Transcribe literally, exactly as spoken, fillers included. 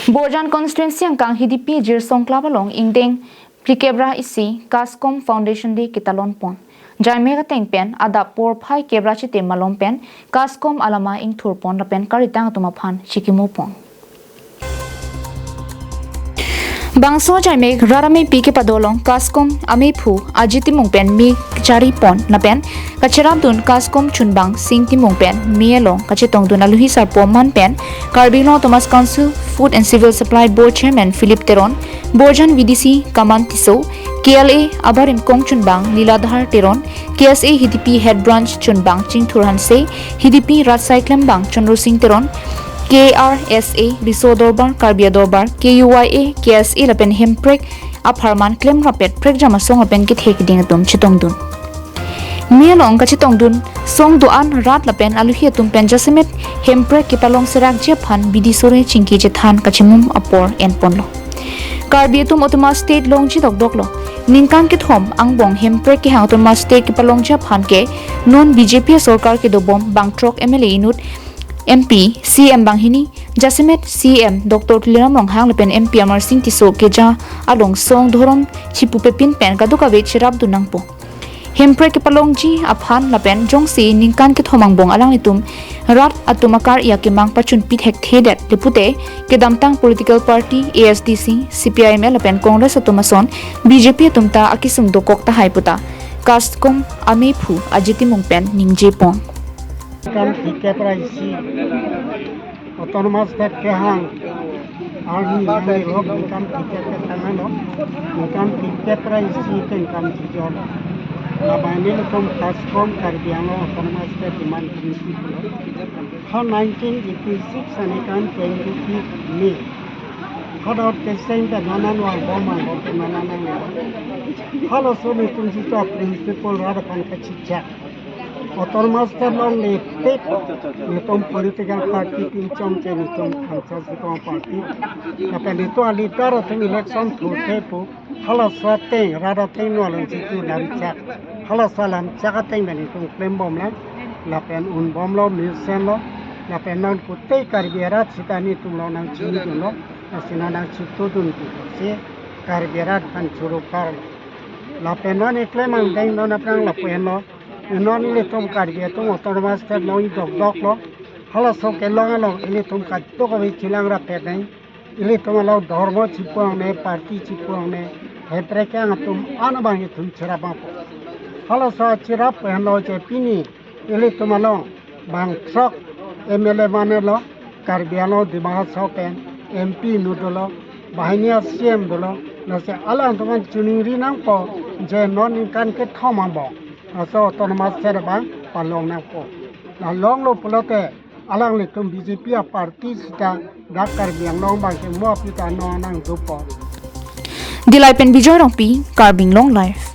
Borjan constituency angkang Hidipi Jirsong Club along ingdeng phlikep ra isi Kaskom Foundation Day ketalon pon. Jaimek ateng pen adap porphai kep ra chitim malom pen Kaskom alama ingthur pon lapen karitang atum aphan chikimo pon. Bangso jaimek rat amepi kepado along Kaskom amephu Ajit Timung pen me chari pon lapen kacherapdun Kaskom chunbang Sing Timung pen me along kachetongdun aluhi sarpo man pen Karbi Anglong Autonomous Council Food and Civil Supply Board Chairman Philip Teron, Borjan V D C Kaman Tisso, K L A abarim kongchunbang Liladhar Teron, K S A Hidipi Head Branch chunbang Chingthur Hanse, Hidipi Rat Saiklembang Chonro Sing Teron, K R S A Riso Dorbar, Karbi Adorbar, K U Y A, K S A lapen Hemprek apharman klem rapet prekjam asong lapen kethe keding atum chetongdun. Me along kachetongdun song do-an rat lapen aluhi atum pen jasemet Hemprek kepalong serakji aphan bidi sore chingki chethan kachimum apor enponlo. Karbi atum Autonomous State longji dokdoklo. Ningkan kethom angbong Hemprek kehang Autonomous State kepalongji aphan ke non B J P sorkar kedobom bang throk M L A inut, M P, C M banghini, jasemet C M Doctor Tuliram Ronghang lapen M P Amarsing Tisso keja along song dhorom chipupepin pen kadokave cherapdun nangpo. Hemprek kepalongji aphan lapen jongsi ningkan kethom angbong alanglitum rat atum akar-i akemang pachunpi thekthedet le pute kedamtang political party A S D C, C P I M L lapen Congress atum ason B J P atum ta akesung dokok tahai puta Kaskom amephu Ajit Timung pen ningje pon. Ningkan phlikep ra isi Autonomous State kehang arni nanglelok ningkan phlikep ketang ano, ningkan phlikep ra isi ke ningkan chijor. Labang nelitum Kaskom Karbi Anglong Autonomous State Demand Committee pulo. Ha nineteen eighty-six aningkan twenty-fifth May. Hadot keseng ke nanan wal bom ang bom ke nanan ang le. Halaso nelitum sita principle rat aphan kachechak. Autonomous State longle tik nelitum political party pinchong che nelitum khamsa sikong party. Lapen nelitum a-leader atum election thurthe pu halaso ateng rat ateng no along situ lamchak. Halaso lamchak ateng pen nelitum klembomlang. Lapen unbomlo, mesenlo. Lapen non kutei Karbi arat sita nelitum along nangchinidunlo. Lasi non nangchitudun pusi Karbi arat aphan choro karlo. Lapen non eklem angdeng non aphrang lapu-enlo. Non ilitum Karbi atum Autonomous State longji dokdoklo. Halaso kelong along ilitum kadokave chelang rapet nang. Ilitum along dhormo chipu angne, party chipu angne, Hemprek kehang atum anabang itum cherap nangpo. Halaso cherap henlo je pini ilitum along bang throk M L A manelo, Karbi Anglong Dima Hasao pen M P inut dolo, banghini a-C M dolo, lasi alangtum aphan choningri nangpo je non ningkan kethom angbong laso Autonomous State abang palong nangpo. La longlo pulote alanglitum B J P a-party sita dak Karbi Anglong abang ke mo apita no nangdopo. Dillai pen Bijoy Rongpi, Karbi Anglong Live.